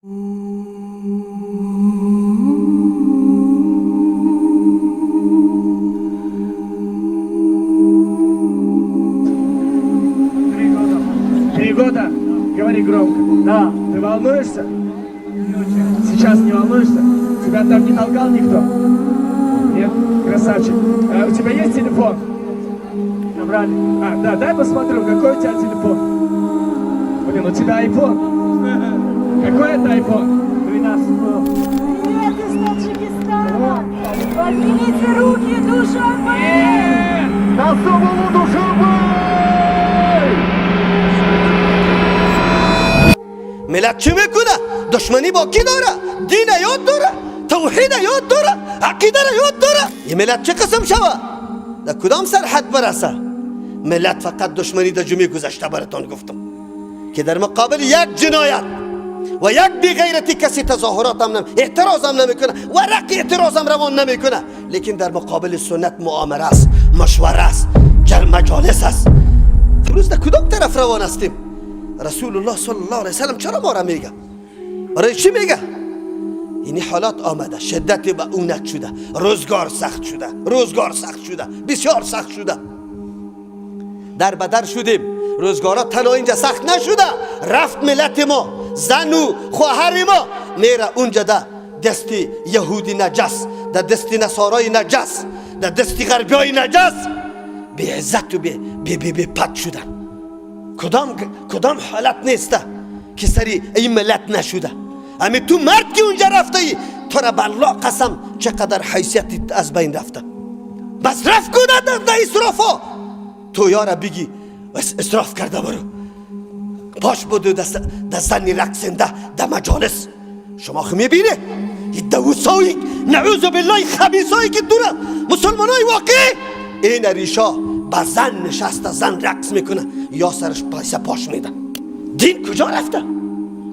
3 года? Говори громко. Да. Ты волнуешься? Сейчас не волнуешься? Тебя там не толкал никто? Нет? Красавчик. А у тебя есть телефон? Забрали. А, да, дай посмотрю, какой у тебя телефон. Блин, у тебя iPhone. Какой это iPhone? 12 Pro. Привет из Таджикистана! Поднимите руки, Душанбе! На Душанбе! ملت چی میکنه؟ دشمنی با کی داره؟ دین یاد داره؟ توحید یاد داره؟ عقیده را یاد داره؟ این ملت چه قسم شوه؟ در کدام سرحد برسه؟ ملت فقط دشمنی در جمعه گذشته براتان گفتم که در مقابل یک جنایت و یک بیغیرتی کسی تظاهرات هم نمی اعتراض هم نمیکنه، ورق اعتراض هم روان نمیکنه، لیکن در مقابل سنت مؤامره است، مشوره است، مجالس است. امروز در کدام طرف روان هستیم؟ رسول الله صلی الله علیه وسلم چرا ما را میگه؟ برای چی میگه؟ اینی حالات آمده، شدت به اونت شده، روزگار سخت شده، روزگار سخت شده، بسیار سخت شده، در بدر شدیم، روزگارا تنها اینجا سخت نشده، رفت ملت ما، زن و خواهر ما میره اونجا ده دست یهودی نجس، ده دست نصارای نجس، ده دست غربیای نجس، بی عزت و بی بی بی, بی پد شدن. کدام حالت نیست که سری این ملت نشده. امی تو مرد که اونجا رفته ای، تو را به الله قسم چقدر حیثیت از بین رفته. بس رفت کنه در اسرافا، تو یارا بگی اسراف کرده برو پاش بودو در زن رقصنده در مجالس. شما خو میبینه دوسایی نعوذ بالله خبیثایی که دوره مسلمان های واقعی این ریشا با زن نشسته، زن رقص میکنه یا سرش پیسه پاش میده. دین کجا رفته؟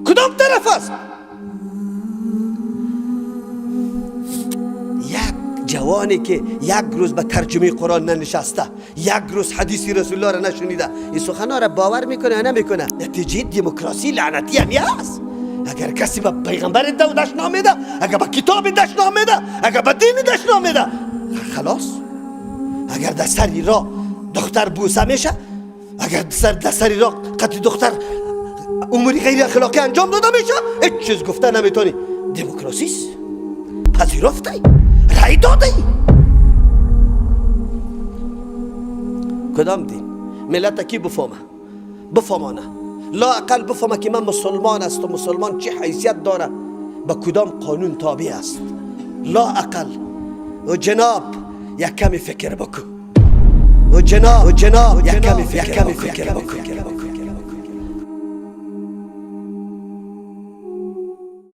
کدام طرف است؟ یک جوانی که یک روز به ترجمه قرآن ننشسته، یک روز حدیث رسول الله را نشنیده، این سخنها را باور میکنه یا نمیکنه؟ نتیجه دموکراسی لعنتی همی است. اگر کسی به پیغمبر دشنام میده، اگر به کتاب دشنام میده، اگر به دین دشنام میده، خلاص. اگر در سری را دختر بوسه میشه، اگر در سری را قطع دختر اموری غیر اخلاقی انجام داده میشه، هیچ چیز گفته نمیتونی. دموکراسی است، پذیرفته ای، رأی داده ای. کدام دین؟ ملت کی بفهمه؟ بفهمانه، لا اقل بفهمه که من مسلمان است و مسلمان چه حیثیت داره، به کدام قانون تابع است. لا اقل و جناب یک کمی فکر بکن، و جناب یک کمی فکر بکن.